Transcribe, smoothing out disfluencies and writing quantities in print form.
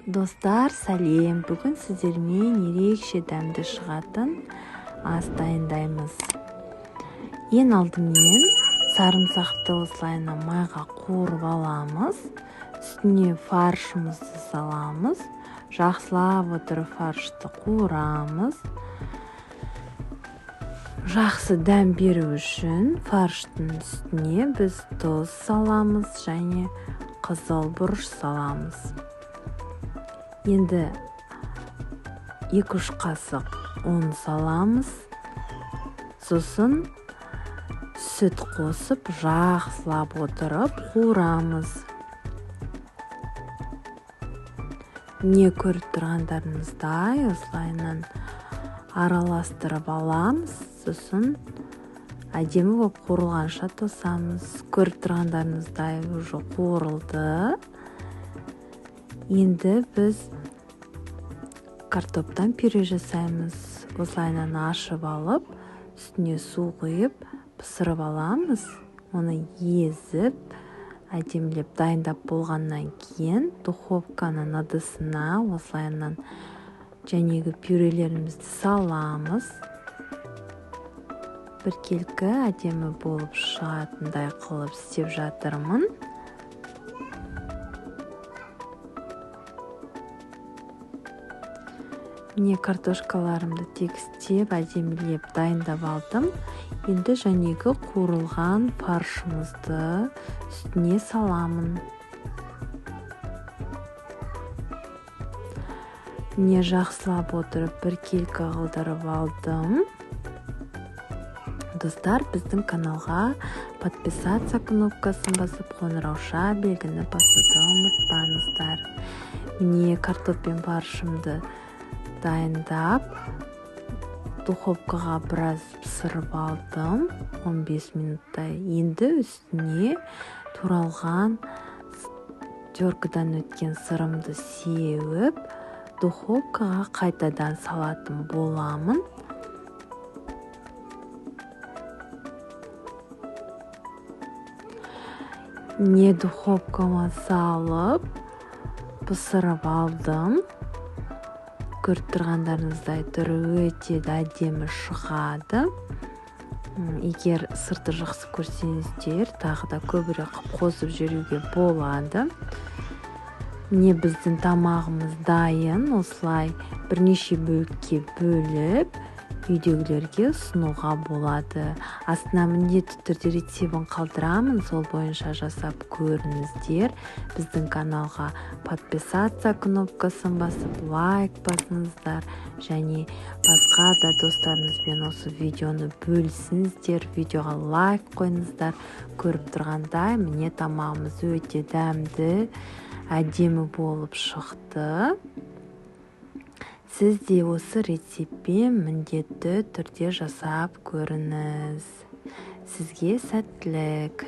Достар, сәлем! Бүгін сіздермен ерекше дәмді шығатын ас дайындаймыз. Ең алдымен сарымсақты осылайынан майға қуырып аламыз. Үстіне фаршымызды саламыз. Жақсылап отырып фаршты қуырамыз. Жақсы дәм беру үшін фарштың үстіне біз тұз саламыз және қызыл бұрыш саламыз. Енді 2-3 қасық ұн саламыз. Сосын сүт қосып жақсылап отырып қуырамыз. Міне көріп тұрғандарыңыздай осылайынан араластырып аламыз. Сосын әдемі болып қуырылғанша тосамыз. Көріп тұрғандарыңыздай уже қуырылды. Енді біз картоптан пюре жасаймыз. Осылайынан ашып алып, үстіне су құйып, пісіріп аламыз. Оны езіп, әдемілеп дайындап болғаннан кейін духовканың ыдысына осылайынан жәнегі пюрелерімізді саламыз. Біркелкі әдемі болып шығатындай қылып істеп жатырмын. Міне картошкаларымды тегістеп, әдемілеп дайындап алдым. Енді жәнегі қуырылған фаршымызды үстіне саламын. Міне жақсылап отырып біркелкі қылдырып алдым. Достар, біздің каналға подписаться кнопкасын басып, қоңырауша белгіні басуды ұмытпаңыздар. Міне картоп пен фаршымды дайындап, духовкаға біраз пісіріп алдым, 15 минуттай. Енді үстіне туралған теркадан өткен сырымды сеуіп, духовкаға қайтадан салатын боламын. Міне духовкама салып, пісіріп алдым. Көріп тұрғандарыңыздай түрі өте әдемі шығады. Егер сырты жақсы көрсеңіздер, тағы да көбірек қып қосып жүруге болады. Міне біздің тамағымыз дайын. Осылай бірнеше бөлікке бөліп, үйдегілерге ұсынуға болады. Астына міндетті түрде рецебін қалдырамын, сол бойынша жасап көріңіздер. Біздің каналға подписаться кнопкасын басып, лайк басыңыздар және басқа да достарыңызбен осы видеоны бөлісіңіздер, видеоға лайк қойыңыздар. Көріп тұрғандай, міне тамағымыз өте дәмді, әдемі болып шықты. Сіз де осы рецептпен міндетті түрде жасап көріңіз. Сізге сәттілік.